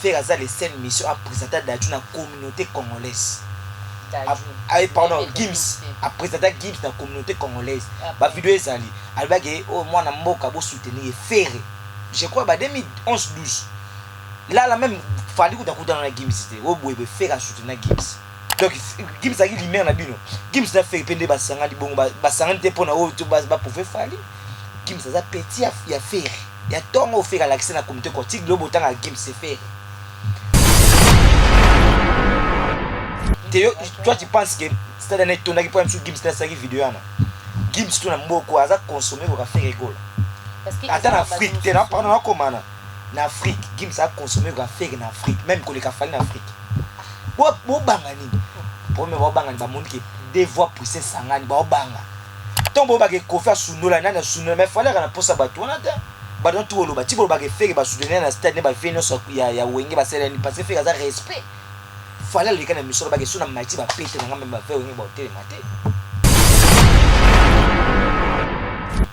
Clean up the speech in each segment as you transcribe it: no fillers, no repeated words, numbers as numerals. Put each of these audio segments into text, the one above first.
Ferre aza le seul mission a presenta Dadju na communauté congolaise. A, a, pardon, Gims a presenta Gims na communauté congolaise. Ba video ezali. Alobaki oh mwana mboka bo soutenir ye Ferre. Je crois ba 2011 12. Là là même Fally kuta kutana na Gims te. Oh boye boye Ferre a soutenir Gims. Donc Gims azalaki lumière na bino. Gims na Ferre pe nde basangani bongo basangani te pona oyo ba, ba prouver Fally. Gims aza petit ya, ya Ferre. Ya tongo Ferre alakisi na communauté quoi. Tig lobo tanga Gims c'est Ferre. Te yo toi tu penses que stade na etondaki po ya msu Gims na saki video yana. Gims to na mboko aza consommer ko Ferre Gola. Ata na Afrique te na pardon na komana. Na Afrique Gims a consommer ko Ferre na Afrique même koleka Fally na Afrique. Bo bo banga nini? Problème bo banga ni ba moni que deux voix puissance sangani ba banga. Ntango boyebaka Koffi asundola nani asundola mais Fally aka na posa bato wana te. Bato wana tukoloba ti bolobaka Ferre ba soutenir na stade ne ba vie nyonso ya, ya Wenge basala nini parce que Ferre aza respect. Fally aleka na mission alobaka so na mati ba pete na nga meme ba vie Wenge ba otelema te.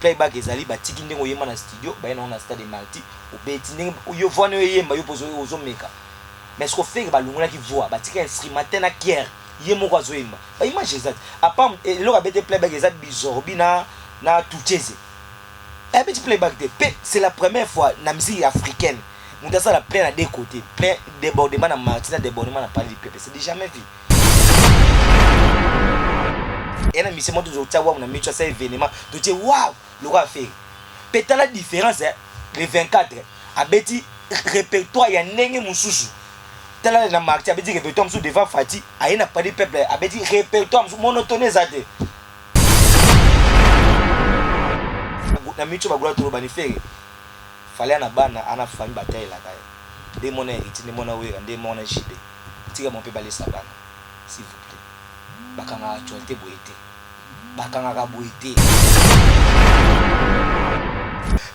Playback ezali batiki ndenge oyemba na studio baye nango na stade marti obeti ndenge yo voix nayo eyemba yo mpo ozomeka mais siko Ferre balongolaki voix batika instrumental na kiere ye moko azoyemba ba image eza te apart eloko abeti playback eza bizorbi na na tucheze abeti playback te pe c'est la première fois na musique africaine moto asala plein na deux côtés, plein débordement na marti na débordement na palais du peuple, c'est du jamais vu. Ena mission moto tozotia wawu na micho asa événement totie wawu lokola Ferre pe tala différence eh, le 24 abeti répertoire ya ndenge mosusu. Tala na marti abeti répertoire mosusu devant Fati aye na palais du peuple abeti répertoire mosusu monotone eza te na micho bagula toloba ni Ferre Fally ana bana ana famille batayelaka ye nde mona Heritier nde mona Werra nde mona JB tika bango pe balesa bana s'il vous plait bakangaka actualite boye te bakangaka boye te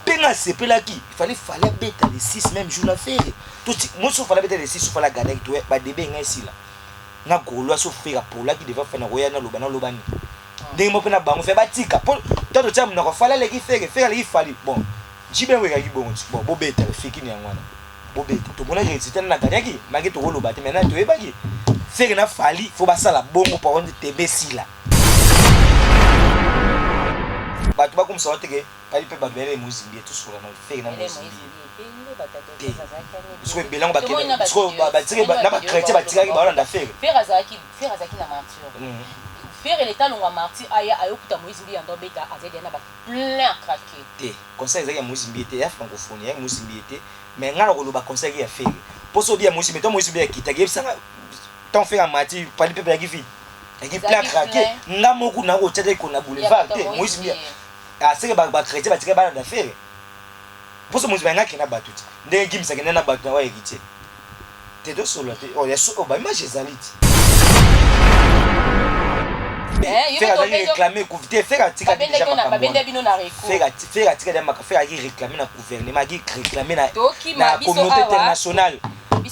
pe nga asepelaki fallait Fally abeta le 6 même jour na Ferre toti moi so Fally abeta le 6 so Fally aganaki to ba debe nga esila nga gaulois so Ferre apolaki devant Fally nakoya naloba naloba nini ndenge moko mpe na bango fe batika po to totia monoko Fally aleki Ferre, Ferre aleki Fally bon JB yango ekaki bongo ti bon bobeta fikini yango wana bobeta tomonaki résultat na gagnaki malgré tokoloba te maintenant toyebaki Ferre na Fally faut basala bongo po nde tembe esila bato bakomisa wana teke pali mpe bato bayele Moïse Mbiye tosola na Ferre na Moïse Mbiye te sikoyo ebele yango bakende sikoyo batikaki na bachrétien batikaki baolanda Ferre. Ferre azalaki Ferre azalaki na martyr. Ferre leta alongwa martyr aya ayokuta Moïse Mbiye ando abeta azali deja na ba plein à craquer. Te concert ezalaki ya Moïse Mbiye te ya francophonie ya Moïse Mbiye te mais nga nakoloba concert ezalaki ya Ferre po soki obi ya Moïse Mbiye to Moïse Mbiye akitaki yebisa nga tant Ferre amati Fally mpe ezalaki vide ezalaki plein à craquer nga moko nakotia te na boulevard te Moïse Mbiye aseke ba chrétien batikali balanda Ferre poso Moïse Mbiye angaki na bato te ndenge Gims akende na bato na wa héritier te tosolola te oh, ya so oh, ba image ezali te. Ferre azalaki réclamé te Ferre atikaki déjà makambo wana Ferre atikaki déjà makambo Ferre azalaki réclamé na gouvernement azalaki réclamé na na communauté internationale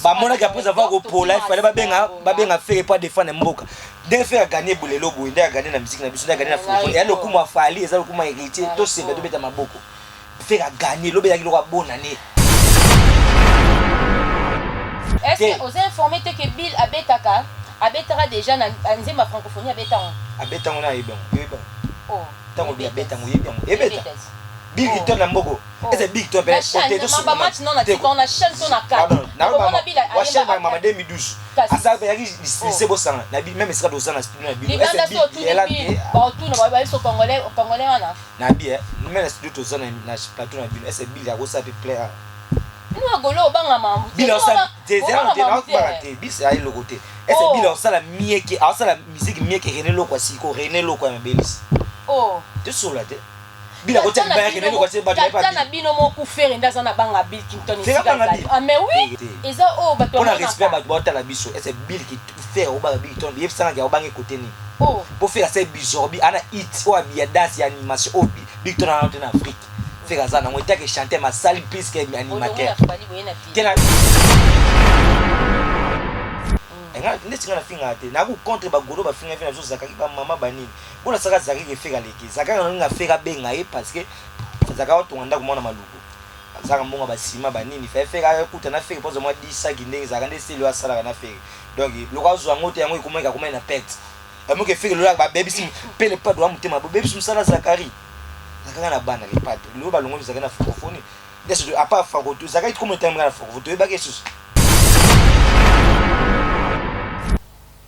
bamonaki après avoir kopola il fallait babenga babenga Ferre po adefendre mboka ndenge Ferre aganye bolelo boye nde aganye na musique na biso nde aganye na francophonie eya lokumu ya Fally eza lokumu ya Héritier toseka tobeta maboko Ferre aganye lobi ezalaki lokola bonne année. Est-ce que oza informé te que Bill abetaka abetaka déjà na nzembo ya francophonie abeta ngo? Abeta ngo na yebi yango. Yebi yango. Oh. Tango bi abeta ngo yebi yango. Ebeta. Bill Clinton na mboko. Eza Bill Clinton pe te to ba match non na tika on a chaîne to na carte. Na ba wa chaîne ba mama 2012. Asa pe yaki lycée bosanga na bi même esika toza na studio na bino. Ese Bill yela te. Ba otuna ba ba so congolais congolais wana. Na bi eh meme na studio toza na na plateau na bino ese Bill akosala pe plein awa. Bino ba golo obanga mambu te. Bill osala te zela te na obanga te bis ayi loko te. Ese Bill osala mieux que asala musique mieux que René Lokwa siko René Lokwa ya mabelisi. Oh. Tosola te. Bill akotia libaya René Lokwa te bato ba. Tata na bino moko Ferre nde aza na banga Bill Clinton esika azali. Ah mais oui eza oyo bato Pona respect bato baotala biso ese Bill ki Ferre obanga Bill Clinton yebisanga ke obangi kote nini. Oh. Po Ferre asali bizorbi ana hit oyo ya danse ya animation oyo Big Ton ana te na Afrique. Ferre aza nango etake chanteur mais asali plus que animateur. Te na nga ndeti nga nafingaka te naku contre bagolo bafinga fi na biso zakaki bamama banini bona saka zakaki ke Ferre aleki zakaki na nga Ferre abenga ye parce que zakaki otonga ndako mwana maluku. Azaka mbongo basima banini, fe Ferre akuta na Ferre mpo azwa mwa 10 saki, ndenge ezalaka nde seli oyo asalaka na Ferre. Donc loko azwa yango te, yango ekomaki akomaki na perte. Amoke Ferre lola babebisi mpe Le Padre wa motema, babebisi mosala. Zakari zakaka na bana Le Padre, lelo balongoli Zakari na francophonie. Nde à part franco, Zakari komo etangamaka na francophonie, toyebaki esusu.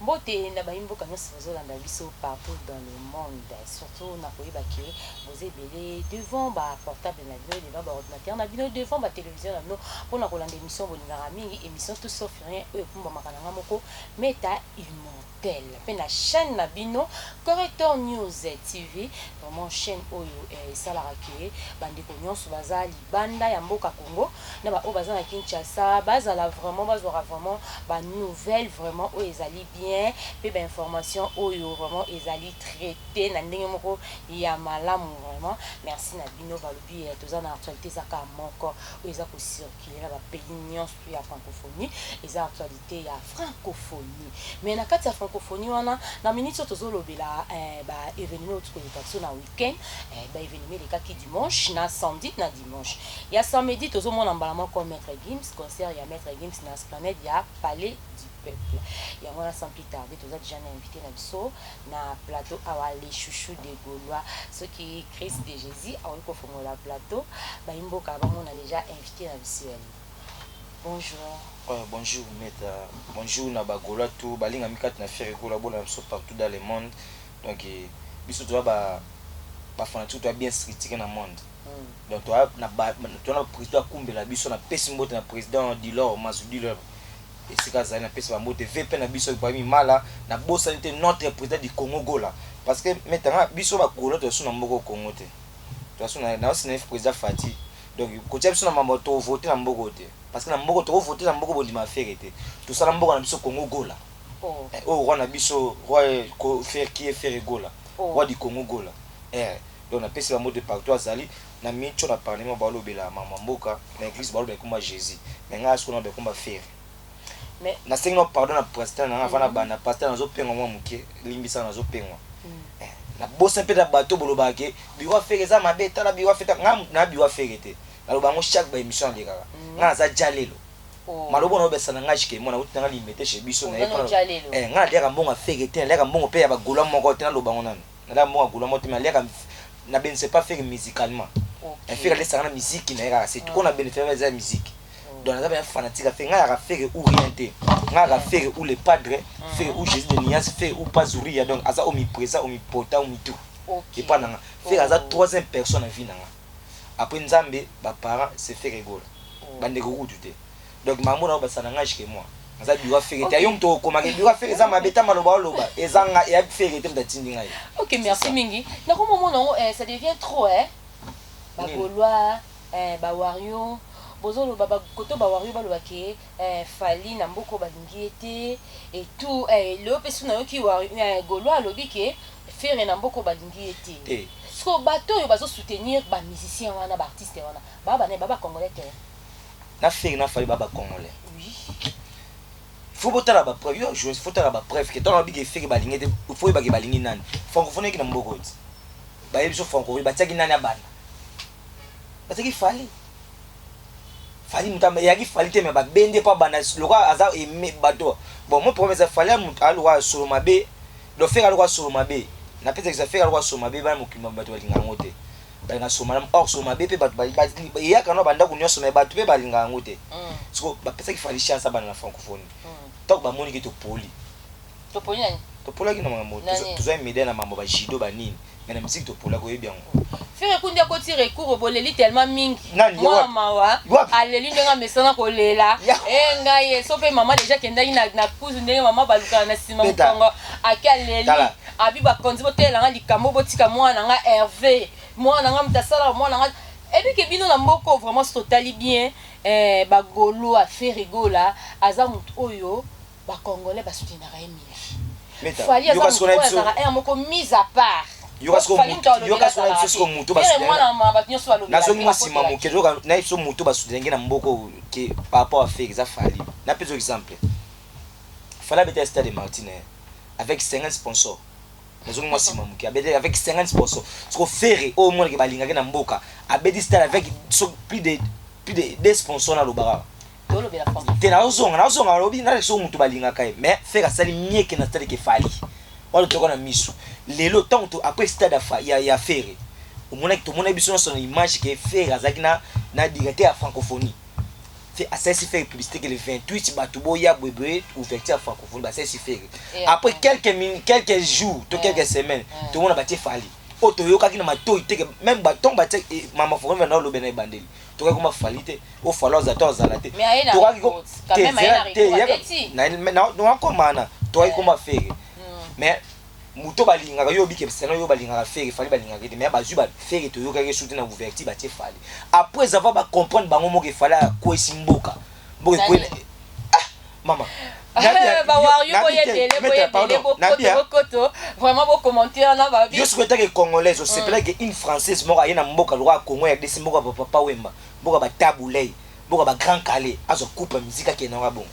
Mbote na bayimboka nyonso bozolanda biso partout dans le monde. Surtout na koyeba ke boza ebele devant baportable na bino, devant baordinateur na bino, devant batélévision na bino, mpona kolanda émission bolingaka mingi, émission Tout sauf rien, oyo ekumbamaka na nga moko Meta Immortel, mpe na chaîne na bino Corrector News TV. Vraiment chaîne oyo esalaka ke bandeko nyonso baza libanda ya mboka Congo na baoyo baza na Kinshasa bazala vraiment, bazwaka vraiment banouvelle vraiment oyo ezali bien, mpe bainformation oyo vraiment ezali traité na ndenge moko ya malamu. Vraiment merci na bino. Balobi toza na actualité, eza kaka moko oyo eza kocircule na bapays nyonso ya francophonie, eza actualité ya francophonie. Mais na kati ya francophonie wana, na minute oyo tozolobela baévénement oyo tokoleka biso na week-end, baévénement elekaki dimanche na samedi. Na dimanche ya samedi, tozomona mbala moko Maître Gims, concert ya Maître Gims na esplanade ya Palais du Peuple. Yango wana, sans plus tarder, toza déjà na invité na biso na plateau awa, les chouchous de Gaulois. Soki Christ de Jésus akoki kofongola plateau, bayimboka bamona déjà invité na biso ya lelo. Bonjour. Bonjour maître, bonjour na bagaulois tout balingami kati na Ferre Gola, bona biso partout dans le monde. Donc biso toza ba bafanatique, toza bien structuré na monde. Donc toza na président akumbela biso. Napesi mbote na président Dilor Mazu Dilor esika azali, napesi bambote vp na biso Ibrahim Mala. Nabosani te notre président du Congo Gola, parce que metanga biso bagaulois toza na mboka Congo te, toza naosi président Fati. Donc kotia biso na mambo, tovote na mboka te, parce que na mboka tokovote, na mboka bondima Ferre te. Tosala mboka na biso Congo Gola. Oyo roi na biso, roi Ferre, qui est Ferre Gola, roi du Congo Gola. Donc napesi bango de partout azali na micho. Na parlement balobela mama mboka, na église balobela ekoma Jésus, mais ngai sikoyo naloba ekoma Ferre. Nasengi no pardon na pasteur nanga avant na banda. Pasteur, nazopengwa mwa moke, limbisa, nazopengwa. Nabosa mpe na bato bolobaka ke bureau Ferre eza mabe. Tala bureau Ferre, nga na bureau Ferre te. Naloba yango chaque baémission alekaka. Nga naza jalelo. Maloba na obesa na ngai shike mona uti nanga limete chez biso na ye. Nga naliaka mbongo ya Ferre te, naliaka mbongo mpe ya bagaulois moko te. Naloba ngo nanu, naliaka mbongo ya gaulois moko te, mais naliaka, na bénisse pas Ferre musicalement. Ferre alesaka na musique na ye kaka, c'est tout. Ko na bénéfice eza ya musique. Donc naza bena fanatique ya Ferre. Ngai yaka Ferre ou rien te. Ngai yaka Ferre ou le Padre, Ferre ou Jésus de Nias, Ferre ou Pazouria. Donc aza omniprésent, omnipotent, omitout epa nanga. Ferre aza troisième personne na vie nanga après Nzambe, baparent, c'est Ferre Gola, bandeko kutu te. Donc mambo na basala ngai chez moi, naza bureau Ferre te. Yo moto okomaka bureau Ferre eza mabe, ta maloba oloba eza nga eya Ferre te moto atindi ngai. Ok, merci mingi. Nakomomona yango, ça devient trop, eh bagaulois, bawarrior bozoloba koto, bawarrior balobaki Fally na mboka balingi ye te et tout. Lelo mpe so nayoki gaulois alobi ke Ferre na mboka balingi ye te. Siko bato oyo bazosoutenir bamusicien wana, baartiste wana, baa bana ba bacongolais te? Na Ferre na Fally, baa bacongolais. Faut botala bapreuve. Yo jour faut tala bapreuve ke ntango nabiki Ferre balingi te, faut oyebaki balingi nani. Francophonie eki na mboka oyo ti bayebi biso francophonie, batiaki nani abanda? Batiaki Fally. Fally moto eyaki Fally te, me babendi mpo abanda lokola aza aime bato. Bon, mo problème eza Fally aloka solo mabe. Donc Ferre aloka solo mabe, napesakisa Ferre aloka solo mabe. Bana mokili, bato balinga yango te, balinga solo malamu. Or solo mabe mpe bato eyaka na bandako nyonso, me bato mpe balinga yango te. Siko bapesaki Fally chance abanda na francophonie. Ntango bamoniki topoli. Topoli nani? Topolaki na makambo, tozwaki médaille na mambo bajudo banini, mais na musique topolaki, oyebi yango. Ferre kundi akoti recours, boleli tellement mingi. Mwana mawa aleli ndenge amesana kolela. E ngai so mpe mama deja akendaki na kuzu, ndenge mama balukaka na nsima mokongo, ake aleli abi: "Bakonzi, botelelanga likambo, botika mwana nga Hervé, mwana nga moto asalaka mwana nga." Ebike bino na mboka vraiment, so totali bien, bagaulois, Ferre Gola aza motu oyo bacongolais basoutenaka ye mingi. Fally aza motu oyo azalaka un moko mise à part. Nazongi mwa nsima moke, nayebi so motu basoutenaki na mboka ke par rapport à Ferre eza Fally. Napesa exemple, Fally abeta stade Martyrs avec 50 sponsors. Nazongi mwa nsima moke, abeti avec 50 sponsors. Soko Ferre oyo omonake balingaki na mboka, abeti stade avec so plus de Plus de deux sponsors nalobaka. Tolobela te, nazozonga, nazozonga. Balobi naleki soki moto balingaka ye, mais Ferre asali mieke na stade ke Fally. Wana toyoka na miso lelo ntango to après stade ya Ferre, omonaki, tomonaki biso nyonso na image ke Ferre azalaki na directeur ya Francophonie. Asalisi Ferre publicité ke le 28 bato boya boyeboye, ouverture ya Francophonie. Basalisi Ferre. Après quelques minutes, quelques jours to quelques semaines, tomona batie Fally. Oyo toyokaki na matoi te ke même ntongo batie mama Francophonie na olobe na ebandeli, tokaki koma Fally te. Oyo Fally azala to azala te, nakomana tokaki koma Ferre. Mais moto balingaka yo, obike sena yo balingaka Ferre, Fally balingaka te. Mais bazwi baFerre, toyokaki esu te na ouverture, batie Fally. Après avoir bacomprendre bango moko, eFally akwesi mboka, mboka ekwei. Ah mama. Bawario, boyebele, boyebele, bokoto bokoto vraiment, bocommentaire na babi. Yo soki etaki Congolaise, osepelaki une Française moko aye na mboka lokola ya Congo ya desi, mboka bapapa Wemba, mboka baTabu Ley, mboka baGrand Kallé, azwa coupe ya musique, akende yango bongo.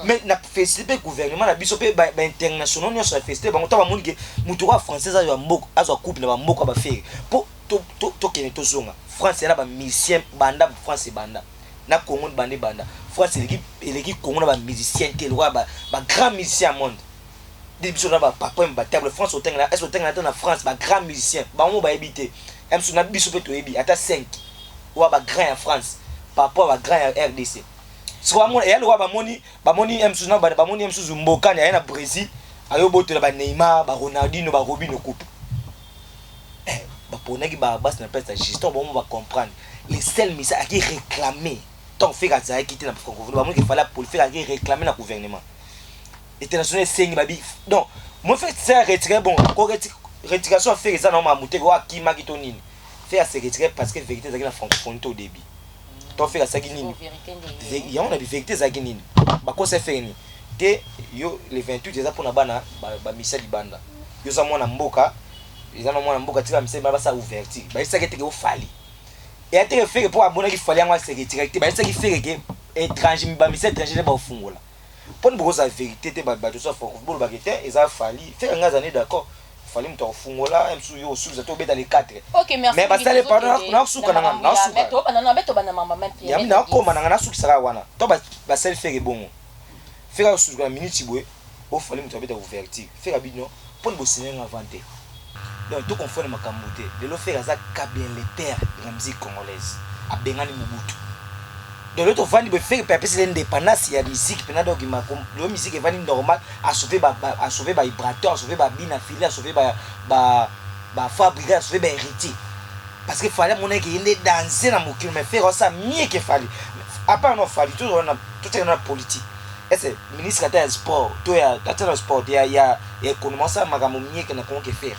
Mais na félicité mpe gouvernement na biso mpe bainternationaux nyonso, na félicité bango ntango bamoni ke moto oyo Française azwa mboka, azwa coupe na bamboka baFerre, mpo tokende tozonga. France ya na bamusicien banda France ebanda na Congo, banda ebanda France eleki Congo na bamusicien te, lokola bagrand musicien ya monde nde biso na bapapa batable. France otangela, est otangela ata na France bagrand musicien bango bayebi te biso na biso mpe toyebi ata 5 oyo bagrand ya France par rapport bagrand ya RDC. Siko bamona eya lokola bamoni ye mosusu na bamoni ye mosusu mbokani aye na Brésil, ayobotola baNeymar, baRonaldinho, baRobinho coupe. Baponaki basi na place ya Justin. Bango bacomprendre le seul misa aki réclamer ntango Ferre azalaki te na Francophonie. Bamoni ke Fally apoli, Ferre aki réclamer na gouvernement international, esengi babi. Donc mo Ferre se retiré. Bon, ko retiration ya Ferre eza na mamu te oyo akimaki to nini. Ferre ase retiré parce que vérité ezalaki na Francophonie te au début. To Ferre asalaki nini? Yango na vérité ezalaki nini? Bakosa Ferre nini te? Yo, le 28 eza mpona bana bamisia libanda. Yo oza mwana mboka, eza na mwana mboka, tika bamisia libanda basala ouverture. Bayebisaki teke oFally eya teke Ferre mpo abonaki Fally yango ase retiraki te. Bayebisaki Ferre ke étranger, bamisia étranger nde baofungola. Mponi bokozala vérité te? Bato so bolobaki te eza Fally. Ferre ngai azali d'accord, Fally moto akofungola mosusu, yo osukisa to obeta le 4. Mais basali, pardon, nasuka nanga, nasuka nakoma nanga, nasukisaka wana. To basali Ferre bongo, Ferre akosuka na minute boye, oFally moto abeta ouverture. Ferre abino mponi bosinenga avant te. Donc toconfondre makambo te. Lelo Ferre aza kabien, le père de la musique congolaise, abengani Mobutu. Donc lelo tovandi boye, Ferre mpe apesi l'indépendance ya musique mpena. Donc lelo musique evandi normal, asauve baVibrator, asauve babina fili, asauve baFabregas, asauve baHéritier, parce que Fally amonaki ye nde danse na mokili. Mais Ferre osala mieux ke Fally. À part no Fally, totikana na politique. Ese ministre ata ya sport to ya ata na sport ya économie osala makambo mieux ke na Congo ke Ferre.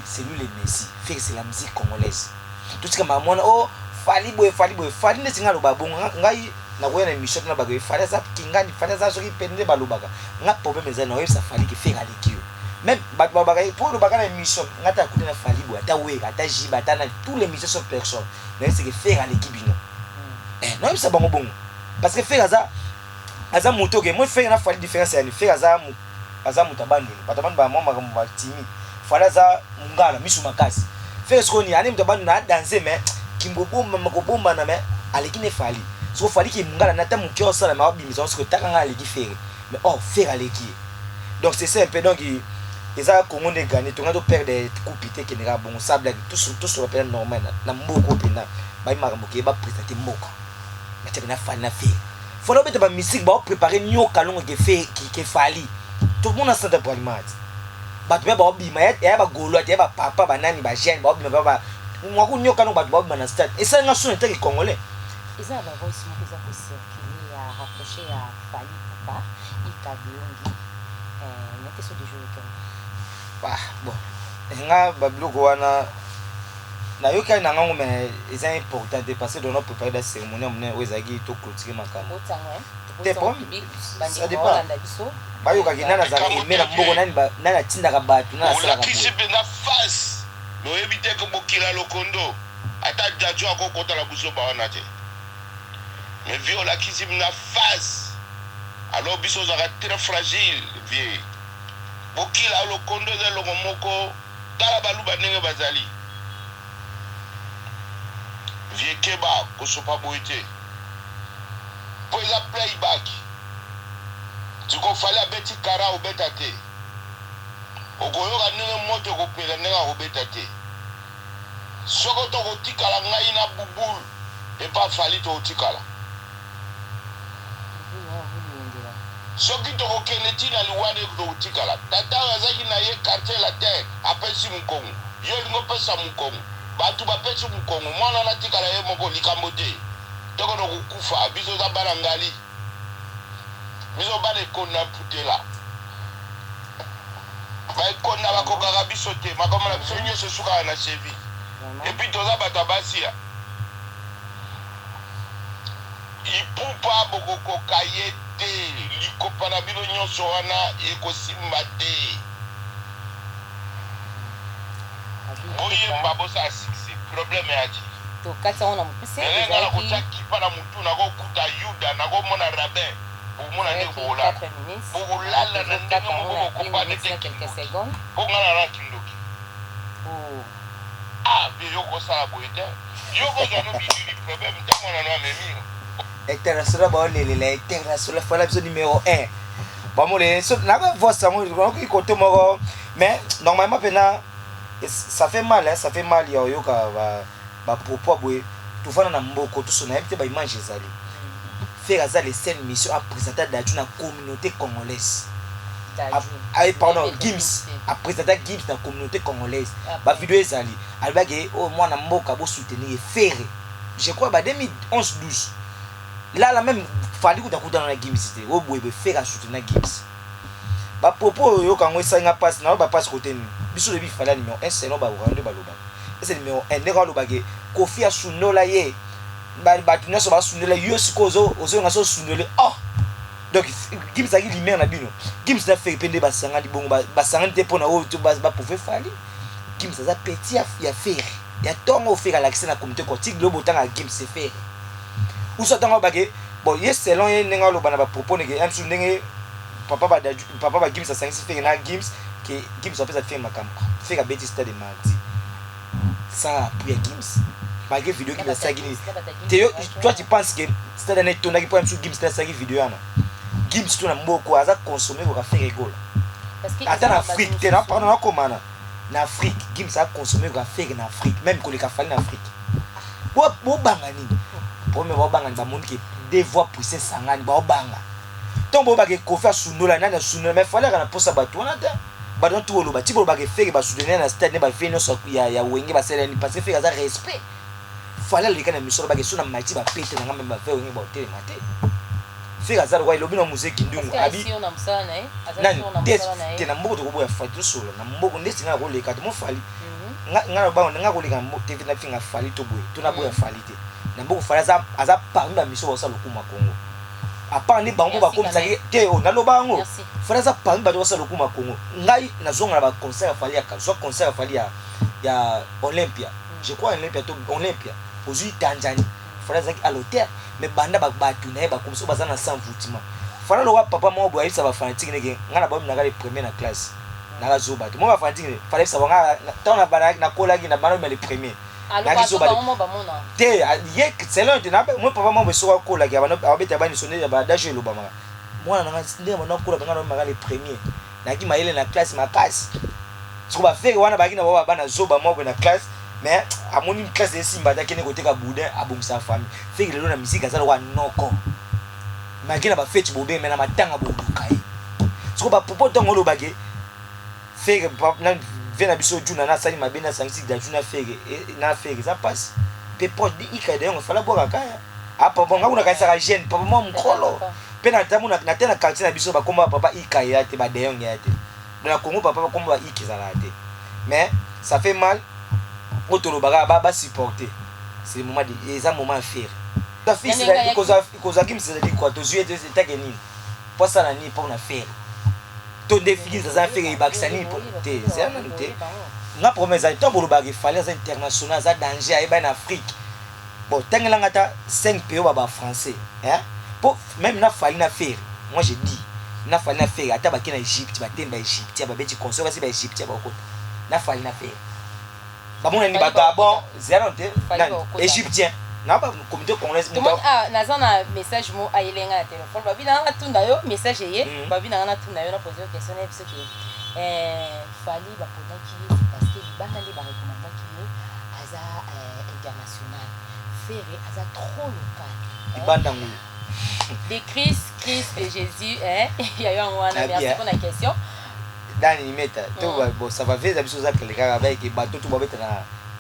C'est lui le messie. Ferre, c'est la musique congolaise. Totika makambo wana o Fally boye, Fally boye. Fally ndeti ngai aloba bongo, ngai nakoya na émission tona bakoye Fally aza kingani, Fally aza soki mpe nde balobaka. Nga problème eza na oyebisa Fally ke Ferre aleki yo. Même bato balobaka po olobaka na émission, nga ata akuti na Fally boye, ata Wera, ata Jiba, ata na tous les musiciens sauf personne, nayebisa ke Ferre aleki bino. Nayebisa bango bongo parce que Ferre aza moto oke moi. Ferre na Fally, différence yani, Ferre aza moto abanduni, bato abandi bamwa makambo batimi. Fally aza mongala misu makasi. Ferre sikoyo nini ani moto abanduni adanse, mais kimbobomba kobombana, mais aleki ne Fally. Siko Fally ki mongala na ata moke osala, mais abimisa siko taka ngai aleki Ferre, mais oh, Ferre aleki ye. Donc c'est ça un peu. Donc eza Congo nde gagné, tonga to perdre coupe te, ekende kaka bongo sable. Tosola mpena normal na mboka oyo mpena bayi makambo ke baprésente mboka, batia mpena Fally na Ferre. Fally obeta bamusike, baoprépare nyoka longo ke ke Fally. Tomona centre Bralima bato mpe baobima, ya bagaulois te, ya bapapa banani, bajeune baobima mpe mwaku nyoka longo, bato baobima na stade. Esalinga soni etaki Congolais. Eza na bavoice moko eza kocircule ya rapproché ya Fally Ipupa Ikabiongi nete so dejo yokengo. Bon, nga babiloko wana nayokaki na ngango, mais eza important te parce que dona préparé da cérémonie ya monene oyo ezalaki toclôturer makambo te. Ça dépend, bayokaki nani azalaka aime na mboko, nani atindaka bato, nani asalaka. Olakisi mpenza face me oyebi te ke bokila lokondo ata jajo akokota na buzoba wana te. Mais vieux, olakisi na face, alors biso ozalaka très fragile. Vieux, bokila lokondo eza eloko moko. Tala baluba ndenge bazali. Vieux keba kosopa boye te po eza play back sikoyo fally abeti kara obeta te okoyoka ndenge moto ekopela ndenge akobeta te soko tokotikala ngai na bouboul epa fally tokotikala soki tokokende ti na liwa nde tokotikala tata oyo azaki na ye quartier latin apesi mukongo yo olingi opesa mukongo Batu bapesi mukongo mwana wana atikala ye moko likambo te tokende kokufa biso oza bana ngali biso bana ekonda mputela ba ekonda bakokaka biso te makambo na biso nyonso esukaka na cheville epuis toza bato ya basi ya ipupa bokokoka ye te likopa na bino nyonso wana ekosimba te. Boyemba bosala succès problème ya te. Tokati yango na mokuse. Lele nga nakotia kipa na mutu nako kuta yuda nako mona rabin bokomona ndenge bokolala bokolala na ndenge moko bokopana te kindoki po nga na na kindoki ah vieux yo okosala boye te yo okozwa no bilili problème te mwana no amemi yo. International baolelela international fala biso numero 1 bamolelela so nako voice yango nakoki kote moko. Mais normalement pena ça fait mal hein, ça fait mal ya oyoka ba ba propos boye tovanda na mboko toso nayebi te ba image ezali Ferre aza le seul mission a présenta Dadju na communauté congolaise. Ah, pardon, Gims a présenta Gims na communauté congolaise. Ba vidéo ezali. Alobaki oh mwana mboka bo soutenir Ferre. Je crois ba 2011 12. Là là même Fally kuta kutana na Gims te. Oh boye boye Ferre a soutenir Gims. Ba propos oyo oyoka yango esali nga pasi na loba pasi kote nini biso toyebi fally ya numero 1 selon ba rwandais nde balobaka ese numero 1 ndenge aloba ke koffi asundola ye bato nyonso basundola yo sikoyo ozolinga so osundole oh donc gims azalaki lumière na bino gims na ferre mpe nde basangani bongo basangani te mpo na oyo baprouve fally gims aza petit ya ferre ya ntongo oyo ferre alakisi na comité cortique lobo otanga gims ferre uso ntango abake bon ye selon ye ndenge aloba na ba propos neke ya mosusu ndenge papa ba papa ba Gims asangisi Ferre na Gims ke Gims apesa Ferre makambo Ferre abeti stade mardi sans appui ya Gims malgré vidéo Gims asalaki nini te yo toi tu penses que stade wana etondaki mpo ya mosusu Gims te asalaki vidéo wana Gims to na mboko aza consommé koka Ferre Gola ata na Afrique te na pardon nakomana na Afrique Gims a consommé koka Ferre na Afrique même koleka Fally na Afrique bobanga nini problème baobanga ni bamoni ke deux voix puissant esangani baobanga ntango boyebaka kofi asundola nani asundola mais fally aka na mposa bato wana te bato wana tu oloba ti bolobaka Ferre basoutenir na stade ne bavie nyonso ya wenge basala nini parce que Ferre aza respect fally aleka na misolo bake so na mati bapete na nga meme bave wenge baotelema te Ferre aza lokwa elobi na musée kindungu abi nani te te na mboko tokoboya fally tosolola na mboko ndeti nga nakoleka te mo fally nga nga na bango nga koleka na TV na finga Fally to boye to na boya Fally te na mboko Fally aza aza parmi ba mission basala lokumu ya Congo à part nde bango bakomisaki te oh, naloba yango Fally aza parmi bato basala lokumu ya Congo ngai nazonga na ba concert ya Fally ya zwa concert ya Fally ya ya Olympia je crois Olympia to Olympia ozui Tanzanie Fally azalaki à l'hôtel mais banda ba bato na ye bakomisi oyo baza na sans voûtement Fally lokola papa moko boye ayebisa ba fanatique neke ngai na baominaka le premier na classe naka zoba te mo ba fanatique fallait bisa banga tango na bana na kolaki na bana le premier naki zoba te ye selon te na mo papa mo beso akolaki abana abeta bani sonde ya ba daje elobamaka mwana nanga nde bana kola banga na maka le premier naki mayele na classe makasi siko ba fere wana baki na ba bana zoba moko na classe mais amoni classe esimba te akende koteka boudin abongisa famille fere lelo na musique aza lokola noko malgré na ba feti bobe mais na matanga boluka ye siko ba propos ntango olobake Ferre na vie na biso juna na asali mabe na asangisi daju na Ferre na Ferre eza mpasi mpe proche de ika de yango fala bwaka kaya ah papa nga kuna kanisaka jeune papa mwa mokolo mpe na ntango na te na quartier na biso bakoma papa ika ya te ba deyong ya te na Congo papa bakoma ba ika ezalaka te mais ça fait mal oyo tolobaka ba ba supporter c'est le moment de eza moment ya Ferre kozwa Gims ezali quoi tozwi ye etake nini po asala nini mpo na Ferre to nde Gims aza Ferre ebakisa nini te ezala nanu te nga problème ezali ntango bolobaka Fally aza international aza danger ayebani na Afrique bon tangelanga ata 5 pays oyo ba français hein po même na Fally na Ferre moi je dis na Fally na Ferre ata bake na Egypte batemi ba égyptien babeti concert kasi ba égyptien bakota na Fally na Ferre bamona nini ba Gabon zela nanu te nani égyptien. Na ba communauté congolaise. Tomoni ah naza na message mo ayele nga na téléphone, babi na nga natunda yo message eye, babi na nga natunda yo, na pose yo question na ye biso ke Fally baponaki ye, c'est parce que libanda nde barecommandaki ye, aza international, Ferre aza trop local. Libanda ngulu. De Christ, Christ de Jésus, hein, ya yo yango wana. Merci pour la question. Dani Meta to bon, ça va veza biso za kele kaka bayeke bato to babeta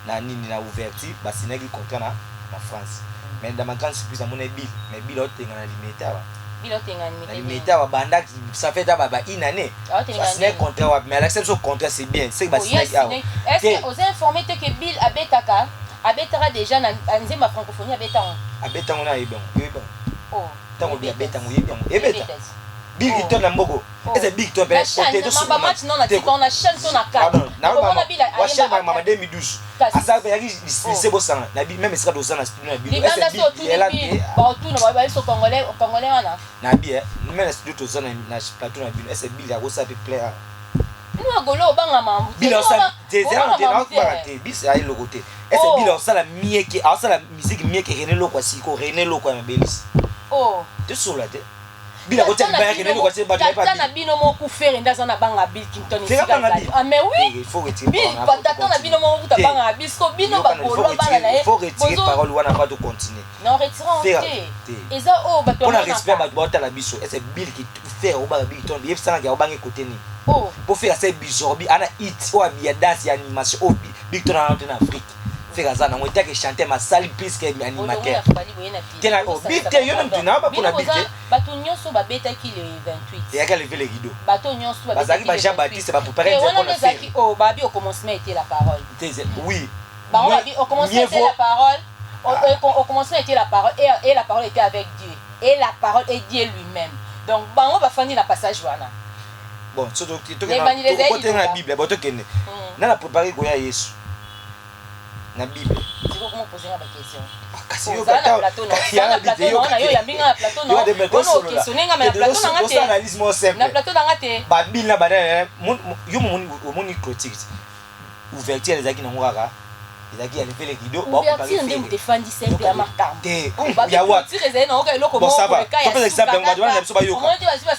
na nini, na ouverture basignaki contrat na France, mais dans ma grande surprise amona Bill, mais Bill aotenga na Limete awa. Bill otenga na Limete awa bandaki, ça fait ba une année basignaki contrat wapi, mais alakisa biso contrat, c'est bien c'est que basignaki awa. Est-ce que oza informé te que Bill abetaka déjà na nzembo ya francophonie, abetango? Abetango na yebi yango, yebi yango ntango bi abetango, yebi yango ebeta Bill Clinton na mboko eza Bill Clinton. Mpe mama 2012 asala mpe yaki lycée bosanga na même esika toza na studio na bino. Libanda so otuni, baotuna babiso congolais, congolais wana. Na bi même na studio toza na plateau na bino, ese Bill akosala mpe plein awa. Bino agolo obangama. Bill asala te, te biso aye eloko te. Ese Bill asala mieke, asala musique mieke René Lokwa, siko René Lokwa ya mabelisi tosola te. Bila kotia libaya René Lokwa te, bato. Tata na bino moko Ferre nde aza na banga Bill Clinton esika. Ah mais oui, il faut retirer. Bill, tata na bino moko kuta banga biso, bino bagolo bana na ye. Il faut retirer parole wana pa to continuer. Non, retirons te, eza oyo bato. Mpona respect bato baotala biso, ese Bill ki Ferre obanga Bill Clinton, yebisangaki aobangi kote nini? Po Ferre asali bizorbi, ana hit oyo ya danse, ya animation oyo Bill Clinton ana te na Afrique. Ferre aza nango etake chanteur masali plus que animateur te na Bill te. Yo na mutu na bapona Bill te. Bato nyonso babetaki le 28. Eyaki lever le rideau. Bato nyonso. Bazalaki ba Jean Baptiste bapréparé. Wana nde ezalaki oyo babi au commencement était la parole. Oui. Bango babi au commencement était la parole, au commencement était la parole et la parole était avec Dieu et la parole est Dieu lui-même. Donc bango bafandi na passage wana. Bon, so tokotenge na Bible, bo tokende na na préparé koya Yesu na Bible. Kasi yo analyse mo simple, babile na bana yo omoni clôture, ouverture ezalaki nango kaka, ezalaki ya lever le rideau. Ouverture nde moto efandi simple ya makambo. Te, ya wapi? Ezali nango eloko. Bon, ça va, topesa exemple yango, bato wana na biso bayoka.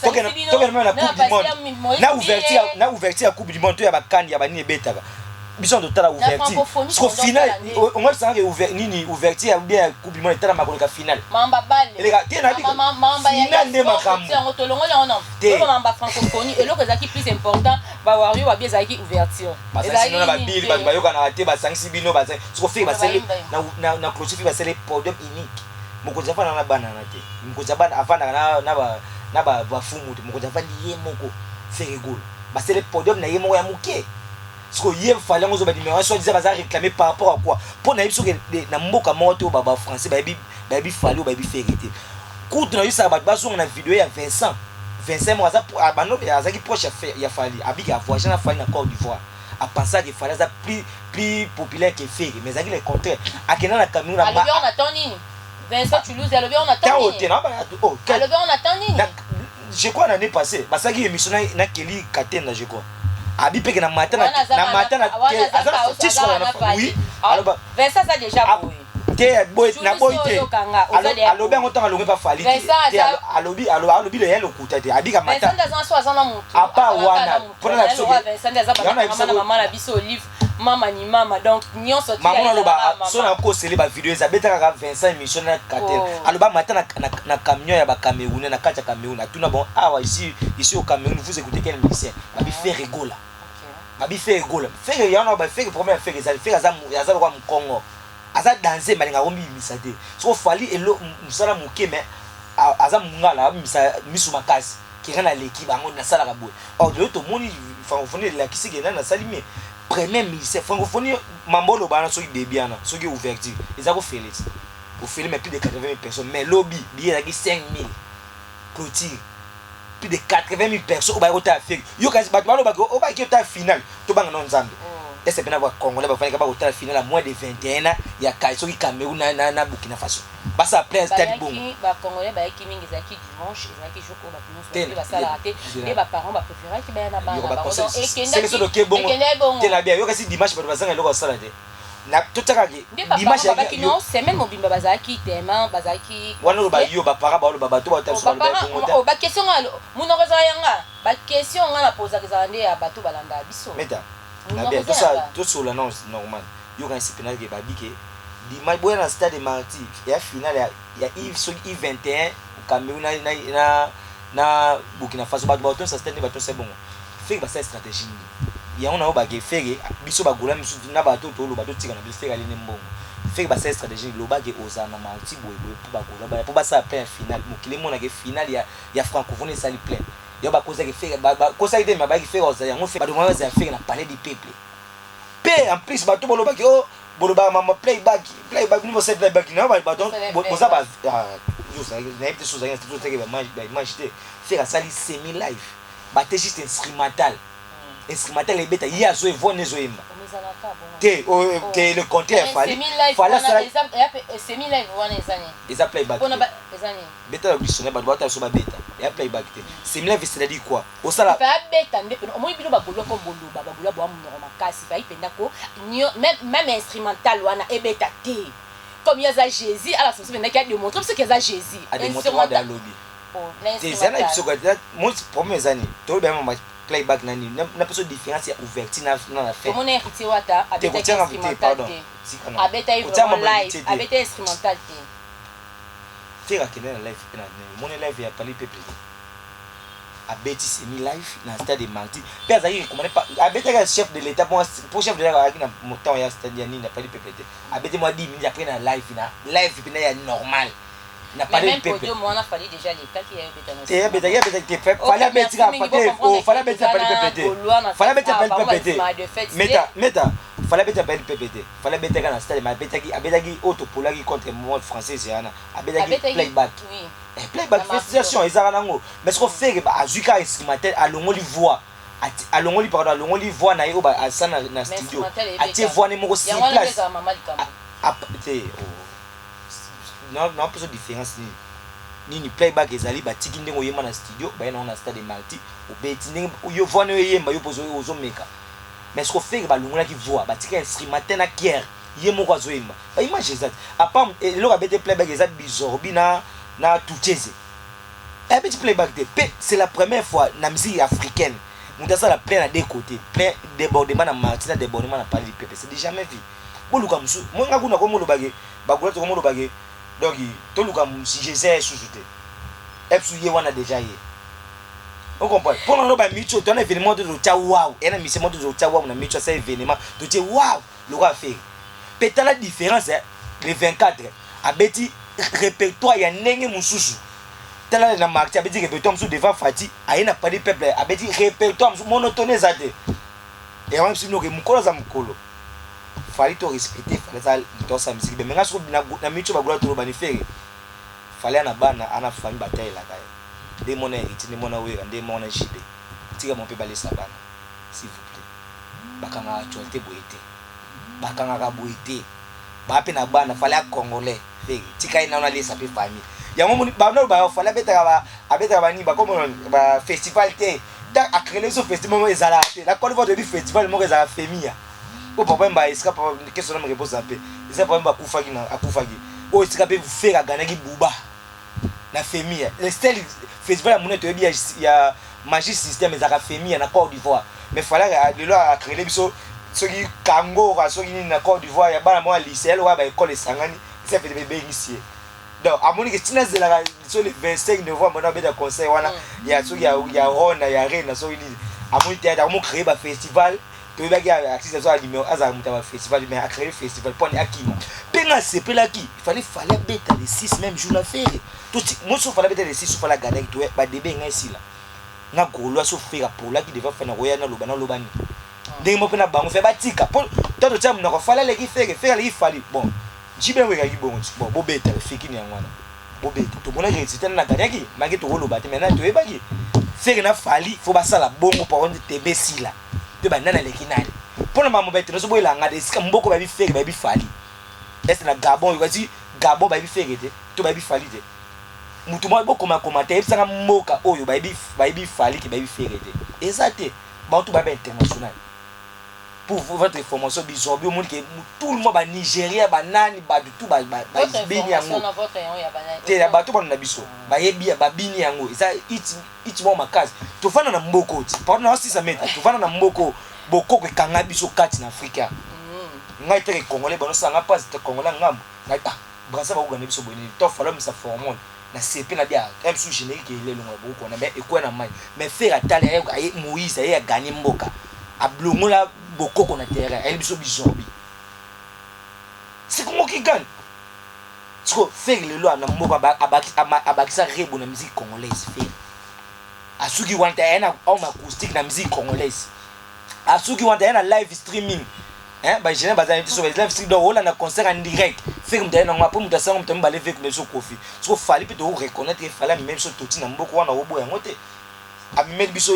Tokende meme na Coupe du monde, na ouverture ya Coupe du monde to ya bakandi ya banini ebetaka biso na totala ouverture, siko final ongolisangaka nini, ouverture ya bien ya Coupe du monde etalama koleka final. Eleka te na final nde makambo. Yango tolongoli yango na Te. Mamba francophonie, eloko ezalaki plus important, bawario babi ezalaki ouverture. Basangisi bino na babili, bato bayokanaka te, basangisi bino. Siko Ferre basali na clôture, Ferre basali podium unique. Mokonzi afandaka na bana na te, mokonzi afandaka na bafumu te, mokonzi afandi ye moko. Ferre Gola basali podium na ye moko ya moke. Siko ye Fally yango ozoba numéro soit disant baza réclamer par rapport à quoi? Mpo nayebi soki na mboka moko te oyo bafrançais bayebi Fally oyo bayebi Ferre te. Kutu nayebisaka bato bazonga na video ya Vincent. Vincent moko aza bano azalaki proche ya Fally, abiki avoyage na Fally na Côte d'Ivoire, apensaki Fally aza plus populaire que Ferre, mais ezalaki le contraire. Akenda na Cameroun. Alobi on attend nini? Vincent Toulouse alobi on attend nini? Te, alobi on attend nini? Je crois l'année passée basalaki émission na Kelly Katenda, je crois abi peke na mata na mata na oui, aloba Vincent aza déjà boye. Te, boye na boye te. Alobi yango ntango alongi pa Fally te, alobi le ya lokuta te, abika mata apa wana. Mpona na biso mama na biso Olive, mama ni mama, donc nyonso. Mama aloba so na kosele bavideo eza abeta kaka Vincent émission na Katel, aloba mata na camion ya bacamerounais na kati ya Cameroun, atuna: bon, awa ici au Cameroun, vous écoutez quel musicien? Babi Ferre Gola. Babi Ferre Gola. Ferre yango Ferre, problème ya Ferre ezali Ferre aza lokwa mokongo, aza danse, balingaka komibimisa te. Soko Fally elo mosala moke, mais aza mongala, abimisa misu makasi kenga naleki bango, nasalaka boye. Or lelo tomoni francophonie elakisi ke nani nasali mie premier ministère francophonie. Mambo oloba wana, soki debi wana, soki ouverture eza kofele ofele, mais plus de 80 000 personnes, mais lobi billet ezalaki 5 000, clôture plus de 80 000 personnes oyo bayaki kotala Ferre. Yo kasi bato balobaki oyo bayaki kotala finale, tobanga nao Nzambe. Ese mpena bacongolais bafandika bakotala finale ya moins de 21 ans ya soki Cameroun na Burkina Faso, basala plein stade bongo? Bacongolais bayaki mingi, ezalaki dimanche, ezalaki jour oyo bato nyonso basalaka te, nde baparent bapréféraki baya na bana bango. Te na bia yo kasi dimanche bato bazanga eloko basala te. Na totiaka ke Nde ba dimanche parents babaki yo non, semaine mobimba bazalaki tellement bazalaki wana oloba compliqué. yo ba parents baoloba bato Oh, baotala biso ba baloba parents bongo te. oh, ba question nga monoko ezala ya nga, ba question nga na posaka ezala nde ya bato balandaka biso. Meta na Monoko bien eza ya tosala nga. tosolola nano normal. Yoka nsi pena ke babi ke dimanche boya na stade martyr ya finale ya I soki I21 Cameroun na Burkina Faso, bato baotonisa stade nde batonisa bongo. Ferre basala stratégie nini yango na yo bake Ferre biso bagola misusu na bato toloba totika na biso Ferre alini mbongo. Ferre basala stratégie nini lobake ozala na martyr boye boye mpo bagola baya mpo basala plein ya finale, mokili emonake finale ya francophonie esali plein yo bakozaki Ferre bakosaki te, me bayaki Ferre ozala yango Ferre bato bazala Ferre na palais du peuple. Mpe en plus bato bolobaki o bolobaka mama playback, playback bino bosala playback na bato boza ba nayebi te so ozalaki na totaki baimage te. Ferre asali semi live bate juste instrumental, instrumental ebeta ye azo evone ezoyemba Ezalaka bongo. Te oh, te, le contraire. Fally Semi live Fally wana asala eza semi live wana eza nini? Eza playback Mpona te. Eza nini? Beta na dictionnaire, bato batala so babeta ya playback te. Semi live, c'est-à-dire quoi? Osala Fa abeta nde pena omoni bino bagolwa ko boloba bagolwa bwa monoko makasi fai mpenza ko même instrumental wana ebeta te comme ye aza Jésus, alakisa biso mpendaki adémontre biso ke aza Jésus. Adémontre wana alobi Oh, na te eza na instrumental. biso mo problème eza nini? Toloba ya mama playback na nini na biso différence ya ouverture na fin. Tomoni Héritier Wata te abetaki kotianga te instrumental pardon te. Sika na Abetaki kotianga vraiment mama live te te. Abetaki instrumental te. Te akende na live mpe na omoni live ya palais peuple te, abeti semi live na stade de martyr mpe azalaki recommandé abetaki ya chef de l'état po chef de l'état azalaki na temps ya stade ya nini na palais peuple te. Abeti mwa 10 minutes après na live mpena ya normal na Mais palais même peuple. Podium wana Fally déjà lekaki ya yobeta na Te abetaki, abetaki te. Fally abeti kaka te. Oh, Fally abeti na palais peuple te, Fally abeti na palais peuple te. Meta meta, Fally abeti na palais peuple te. Fally abetaki na stade, mais abetaki oyo topolaki contre mode française wana, abetaki playback. Playback félicitation ezalaka nango, mais soko Ferre azwi kaka instrumental, alongoli voix, alongoli, pardon, alongoli voix na ye oyo asala na studio, atie voix ne moko sur place te. Naopesa différence nini nini? Playback ezali batiki ndenge oyemba na studio, baye nango na stade martyr, obeti ndenge yo voix na yo eyemba, yo mpo ozomeka. Mais siko Ferre balongolaki voix, batika instrumental na kiere, ye moko azoyemba, baimage eza te. Apart eloko abeti playback eza bizorbi na tucheze, abeti playback te. Mpe c'est la première fois na musique africaine moto asala plein na deux côtés, plein débordement na martyr na débordement na palais du peuple. C'est jamais vu. Boluka mosusu mo nga kuna komolobake bagola to komolobake, donc toluka Jésus esusu te, esusu ye wana déjà ye ocomprendre mpo na bamicho to na événement to totya waw eya na mission mo to totya waw na micho asa événement totie waw lokola Ferre. Mpe tala différence, le 24 abeti répertoire ya ndenge mosusu. Tala na martyr abeti répertoire mosusu devant Fati, aye na palais peuple abeti répertoire mosusu, monotone eza te. Yango biso binoke mokolo aza mokolo Fally to respecte Fally, aza moto asala misiki be. Me nga soko na micho bagola toloba ni Ferre, Fally ana bana, ana famille, batayelaka ye nde mona Héritier, nde mona Wera, nde mona JB. Tika mo mpe balesa bana, s'il vous plaît. Bakangaka actualité boye te, bakangaka boye te. Baa mpe na bana, Fally ya congolais. Ferre tika ye nano alesa mpe famille yango. Moni bano ba Fally abetaka banini bakomona bafestival te. Ta acréele biso festival moko ezalaka te na Côte d'Ivoire. Toyebi festival moko ezalaka Femia po papa Wemba esika papa question na réponse mpe eza papa Wemba akufaki na akufaki oyo esika mpe Ferre aganaki buba na Femia. Le seul festival ya monene toyebi ya magie système ezalaka Femia na Côte d'Ivoire. Mais Fally lelo acréele biso soki kangora soki nini na Côte d'Ivoire ya bana moko ya lycée eloko ya baekole esangani esa fete bebengisi ye. Donc amoni ke ntina azelaka so le 25 novembre na abeta concert wana ya soki ya rona ya rena soki nini. Amoni théâtre akomo créer bafestival. Toyebaki artiste azo numéro azala moto ya bafestival, mais acréer festival mpo ani akima. Mpe nga asepelaki, fallait abeta le 6 même jour na Ferre. Moso Fally abeta le 6, Fally aganaki to badebe ngai esila nga gaulois so Ferre apolaki devant Fally nakoya naloba naloba nini ndenge moko mpe na bango fe batika mpo ta totia monoko Fally aleki Ferre, Ferre aleki Fally. Bon, jibe yango ekaki bongo ti bon bobeta fikini yango wana bobeta tomonaki résultat na gagnaki manke tokoloba te. Maintenant toyebaki Ferre na Fally fo basala bongo par contre tebe esila mpe banani aleki nani mpona makambo baete nyonso boyelanga esika mboko bayebi Ferre, bayebi Fally. Ese na Gabon kasi Gabon bayebi Ferre te to bayebi Fally te? Mutu moko bokomakoma te, yebisanga mboka oyo bayebi Fally ke bayebi Ferre te eza te. Bantu bayebi international. Pour votre information, bizorbi omoni ke tout le monde, Banigeria, banani, bato tout babini yango te. Ya bato bano na biso bayebi, babini yango. Eza hit moko makasi. Tofanda na mboko ti, pardon, na 6 mètre, tofanda na mboko, bokoko ekanga biso kati na Afrika. Ngai teke Congolais, banosanga mpasi te. Congolais ngambo ngai, ah, Brasa bakokanda biso boye nini? To fala misa formone na sepe na bia msu générique elelongo ya bokoko na mais ekwea na mai. Mais Ferre atali aye, Moïse aye, aganye mboka, ablongola bokoko na terrain, ayeli biso bizorbi. C'est Congo qui gagne. Siko Ferre lelo na mboka abakisa rebo na musique congolaise. Ferre asuki wana te, aye na home acoustique na musique congolaise. Asuki wana te, aye na live streaming. Bagéné bazali te so live streaming, donc olanda concert en direct. Ferre moto aye nango. Après moto asango, moto mibale ve biso Kofi. Siko Fally mpe tokoreconnaître, Fally amemi biso toti na mboka wana, oboya yango te. Amemeli biso,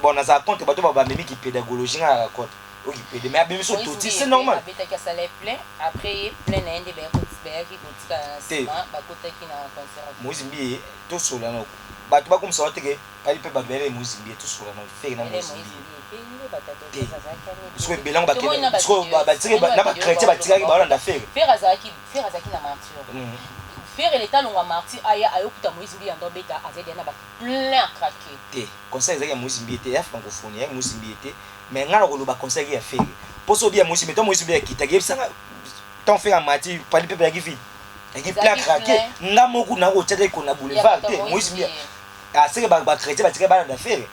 bon, nazala contre bato bamemiki pédagogie, nga naka contre okipede, mais abemi biso toti, c'est normal. Abetaki, asala plein, après ye plein na ye nde bayaki kotikala na nsima, bakotaki na concert. Moïse Mbiye, tosola na bato bakomisa wana teke pali mpe bato bayele Moïse Mbiye. Tosola na Ferre na Moïse Mbiye te. Siko ebelango bakende na bachrétien batikaki baolanda Ferre. Ferre azalaki na Martyr. Ferre leta alongwa Martyr, aya ayokuta Moïse Mbiye ando abeta, azali na bato plein à craquer. Te, concert ezalaki ya Moïse Mbiye te, ya francophonie ya Moïse Mbiye te. Mais ngai na koloba concert ezalaki ya Ferre, mpo so obi ya Moïse Mbiye to Moïse Mbiye akitaki, yebisanga tant Ferre amati pali mpe yaki vide, yaki plein à craquer. Nga moko nakotia te na boulevard te. Moïse Mbiye aseke, bachrétien batikaki balanda Ferre,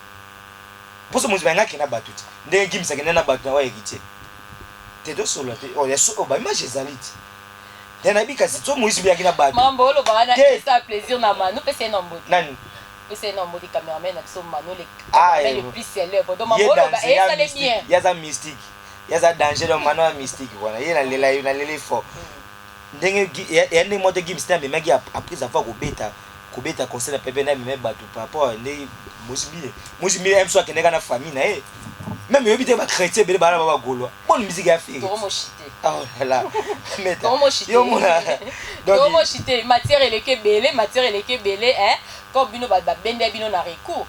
mposo Moïse Mbiye akende na bato te ndenge Gims akende na bato na wa Héritier te. Tosolola te, baimage ezali te te. Nayebi kasi so Moïse Mbiye aki na bato. Mambo oloba wana esa plaisir na Manu, pesa ye na mbote. Nani? Pesa ye na mbote, cameraman na biso Manu, le cameraman le plus célèbre. Donc mambo oloba esale bien. Ye aza mystique, ye aza danger. Donc Manu ya mystique wana, ye nalela ye, nalela fort ndenge ya ndenge moko te. Gims te amemaki après avoir kobeta concert na pepe, nde amemaki bato par rapport nde Moïse Mbiye. Moïse Mbiye mso akendeka na famille na ye même, oyebi te, bachrétien ebele bana ba bagaulois. Bonne musique ya Ferre. Oh là, yo mona. Tomoshite, matière eleki ebele, matière eleki ebele. Comme bino babende bino na recours,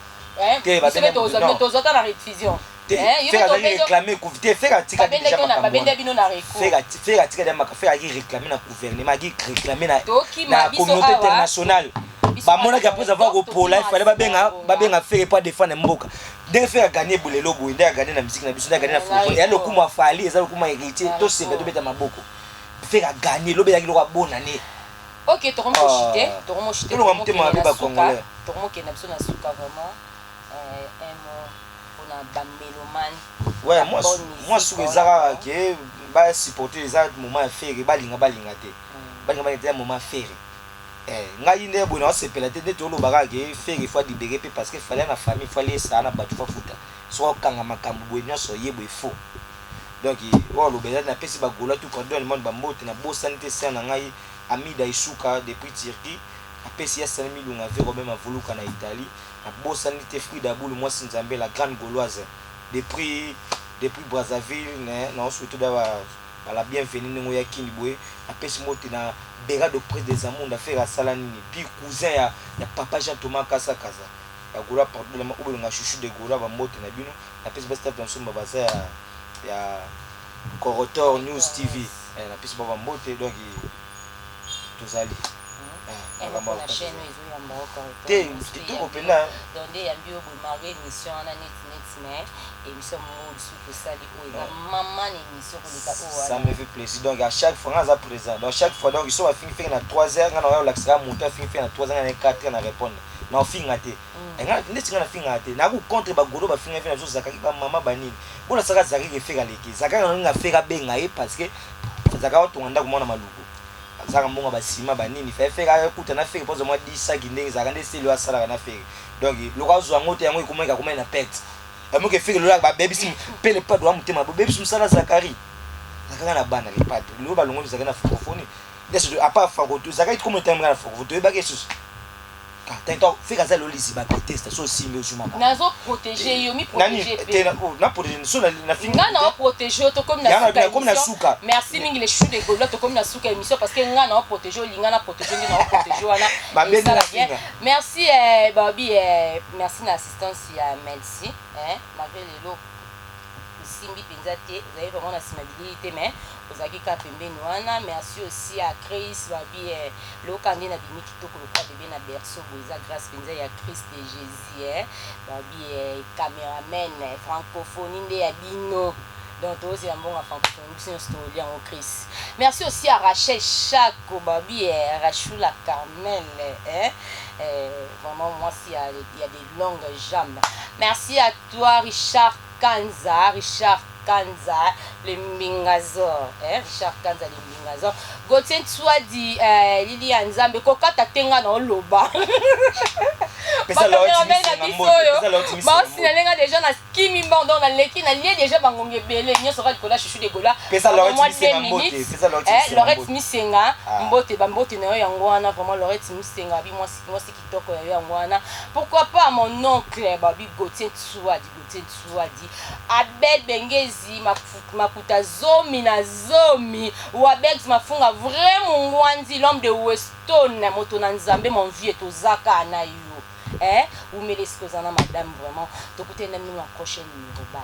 tozwa ta na rediffusion. Réclame te, Ferre atika. Babende bino na recours. Ferre atika déjà maka. Ferre aki réclame na gouvernement, aki réclame na communauté internationale. Bamonaki après avoir kopola, ifale babenga Ferre po adefendre mboka. Ndenge Ferre aganye lelo boye, nde aganye na musique na biso, nde aganye na francophonie. Eya lokumu ya Fally, eza lokumu ya Héritier. Tosenga, tobeta maboko. Ferre aganye lobi, ezalaki loko abonane. Ok, tokomoshite, tokomoshite. Tolonga motema mabe, Bacongolais. Tokomokende na biso na suka. Vraiment, un mot mpona bamélomane. Ouais, moi suka eza kaka ke basupporter, eza moment ya Ferre. Balinga balinga te, balinga balinga te, ya moment ya Ferre. Ngai nde boye naosepela te nde toloba kaka ke Ferre faut alibérer mpe, parce que Fally na famille, faut aliesaka na bato, faut afuta. Soki okanga makambo boye nyonso ye boye, faux. Donc oyo aloba eza, napesi Bagaulois tout partout dans le monde bambote. Nabosani te sœur na ngai Amida Esuka depuis Turquie, apesi ya Sani Milunga ve Robin Mavuluka na Italie. Nabosani te Frida Bulu, mwasi Nzambe, la grande gauloise depuis Brazzaville. Naosurtout da bala bienvenu ndenge oya kini boye. Napesi mbote na Berado Près des Amunda. Ferre asala nini? Puis cousin ya papa Jean Thomas Kasakaza, Bagaulois partout oyo bolonga, chouchou de Gaulois, bambote na bino. Napesi bastaff na nsomba baza ya Corotor News TV, napesi ba bambote. Donc tozali te kitoko mpenza. Donc nde yambi oyo boye, malgré émission wana neti neti, mais émission moko lisusu tosali oyo eza mama na émission koleka oyo. Ça me fait plaisir. Donc à chaque fois nga aza présent, donc chaque fois, donc so bafingi fenge na 3 heures, nga na oya olakisaka moto afingi fenge na 3 heures, nga na 4 heures na répondre na ofinga te. Ndeti nga nafingaka te, naku contre bagolo bafinga fe na biso Zakari, bamama banini bolasaka Zakari ke Ferre aleki Zakari. Nalinga Ferre abenga ye, parce que Zakari aotonga ndako mwana Maluku, azalaka mbongo basima banini. Fe Ferre akuta na Ferre mpo azwa mwa 10 saki ndenge ezalaka nde seli oyo asalaka na Ferre. Donc loko azwa yango te, yango ekomaki akomaki na perte. Yamoke Ferre lola babebisi mpe le padre wa motema, babebisi mosala Zakari. Zakari na bana le padre lelo balongoli Zakari na francophonie. À part franco, Zakari komo etamika na francophonie, toyebaki esusu. Ferre aza lelo liziba betesta, so osimbi ozumaka. Nazoprotege yo, mi protege. Na protege so. Nga na oprotege yo, tokomi na suka. Merci mingi, les choux de Gaulois. Tokomi na suka émission, parce que nga na oprotege, olinga na protege, nde na oprotege wana esala bien. Merci Babi, merci na assistance ya Melsi, malgré lelo. Esimbi mpenza te, ozalaki vraiment na nsima bilili te, mais ozalaki kaka pembeni wana. Merci aussi à Chris babi eh, loka nde nabimi kitoko lokola bebe na berceau boye, eza grâce mpenza ya Christ de Jésus eh. Babi eh, cameraman eh, francophonie nde ya bino, donc tozela mbongo ya francophonie, biso nyonso tolia yango. Chris, merci aussi à Rachel Chako, babi eh, Rachula Carmel eh, eh, vraiment mwasi ya des longues jambes. Merci à toi Richard Kanza, Richard Kanza le Mbingazor eh, Richard Kanza le Mbingazor. Gauthier Nswadi eh, Lili ya Nzambe kokata te, nga na oloba. Pesa Laurent Bacameraman na Misenga biso mbote, oyo pesa Laurent Misenga mbote. baosignaler nga déjà na kimi mbon, donc naleki nalie déjà bangonga ebele nyonso kaka likolo ya Chouchou de Gola. Pesa Laurent Mwa Misenga 2 mbote, minutes. pesa Laurent Eh, Misenga Laurette mbote. Misenga. Ah. Mbote, bambote na yo yango wana vraiment. Laurette Misenga abi mwasi, mwasi kitoko ya yo yango wana. Pourquoi pas mon oncle babi Gauthier Tsuadi, Gauthier Tsuadi, Abel Bengezi Makuta 10 na 10, Wabex Mafunga, vrai mongwanzi, l'homme de Weston, moto na Nzambe, mon vieux, tozaka na yo eh, umeli esika oza na madame. Vraiment, tokutani na bino na prochaine numéro. Bye.